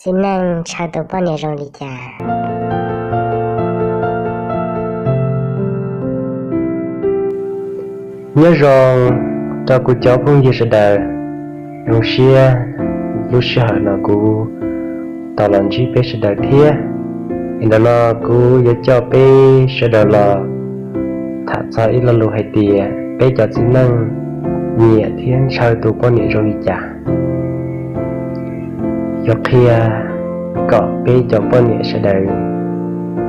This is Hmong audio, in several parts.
Txiv neej ntshaw tus poj niam zoo li cas? Nyob zoo rau kuv cov phooj ywg sawv daws, zoo siab lub sij hawm no kuv tau los ntsib peb sawv daws thiab. Es ntawm no kuv yuav coj peb sawv daws los tham txog ib lo lus hais tias peb cov txiv neej nyiam thiab ntshaw tus poj niam zoo li cas. Yuav qhia kom peb cov poj niam sawv daws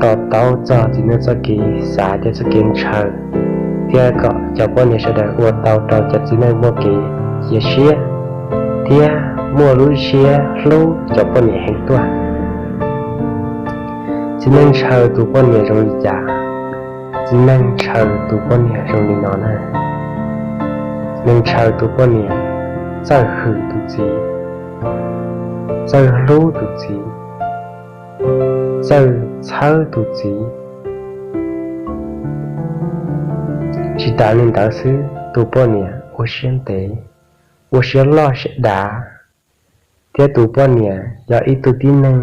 to taub txog txiv neej txoj kev xav thiab txoj kev ntshaw, thiab kom cov poj niam sawv daws ua tau rau cov txiv neej muaj kev cia siab thiab muaj lub siab hlub cov poj niam heev tuaj. Txiv neej ntshaw tus poj niam zoo li cas? Txiv neej ntshaw tus poj niam zoo li no na. Txiv neej ntshaw tus poj niam txawj hwm tus txiv, txawj hlub tus txiv, txawj txhawb tus txiv. Tsis tas li ntawd xwb, tus poj niam ua siab ntev, ua siab loj siab dav, thiab tus poj niam yog ib tug tib neeg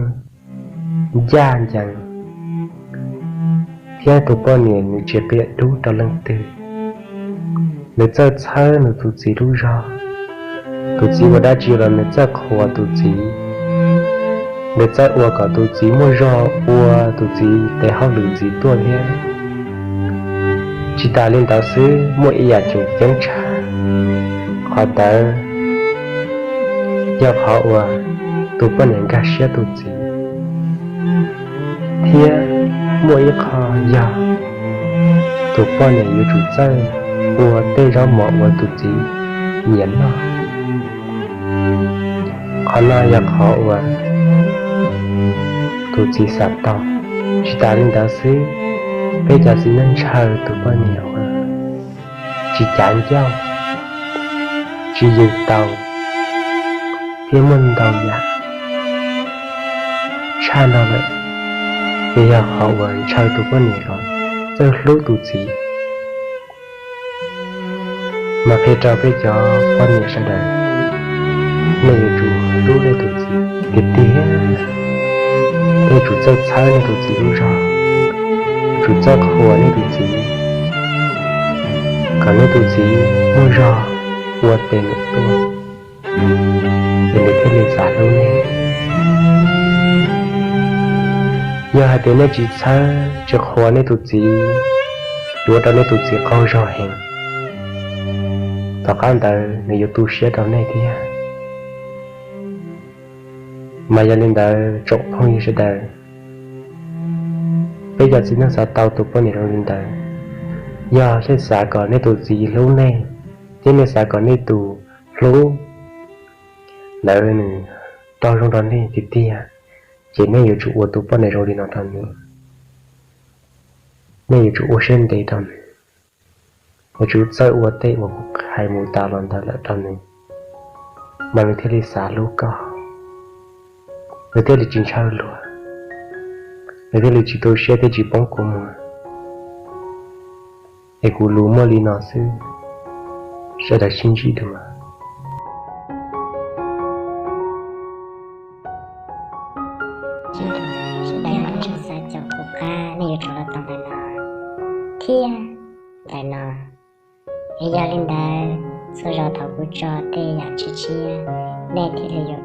ncaj ncees, thiab tus poj niam nws tsis qia dub rau leej twg. Nws txawj txhawb nws tus txiv lub zog, tus txiv ua dab tsi los nws txawj qhuas tus txiv. Nws txawj ua kom tus txiv muaj zog ua tus txiv tes hauj lwm ntxiv tuaj thiab. Tsis tas li ntawd xwb, muaj ib yam tseem ceeb tshaj, qhov ntawd yog qhov uas tus poj niam nkag siab tus txiv, thiab muaj ib qho yog tus poj niam yuav tsum txawj ua tej zaub mov uas tus txiv nyiam noj. Qhov no yog qhov uas tus txiv xav tau. Tsis tas li ntawd xwb, peb cov txiv neej ntshaw tus poj niam uas tsis cav ncauj, tsis yws tau, thiab muaj ntau yam tshaj no lawm, ces yog qhov uas ntshaw tus poj niam los txawj hlub tus txiv. Mas qhia rau peb cov poj niam sawv daws, nej yuav tsum hlub nej tus txiv tiag tiag. Nej tsum txawj txhawb nej tus txiv lub zog, tsum txawj qhuas nej tus txiv, kom nej tus txiv muaj zog ua tes num tuaj, ces nws thiaj li xav hlub nej. Yog hais tias nej tsis txhawb tsis qhuas nej tus txiv, yuav ua rau nej tus txiv qaug zog heev, tom qab ntawd nws yuav tu siab rau nej thiab. Mas yog li ntawd tsoom phooj ywg sawv daws, peb cov txiv neej xav tau tus poj niam zoo li ntawd, yog nej xav kom nej tus txiv hlub nej, thiab nej xav kom nej tus hlub ntawd nws raug zoo rau nej tiag tiag, ces nej yuav tsum ua tus poj niam zoo li no rau nws. Nej yuav tsum ua siab ntev rau nws, yuav tsum txawj ua tej uas kuv hais mus tas los ntawd lawm rau nws, mas nws thiaj li xav hlub koj, nws thiaj li tsis ntshaw luag, nws thiaj li tsis tu siab thiab tsis poob kua muag. Es kuv lus muaj li no xwb, sawv daws sib ntsib dua. Sawv daws tsis xav caum kuv qab, nej yuav tsum los tau ntawm no thiab ntawm no. Es yog li ntawd, txhua zaus thaum kuv tso tej yam tshiab tshiab, nej thiaj li yuav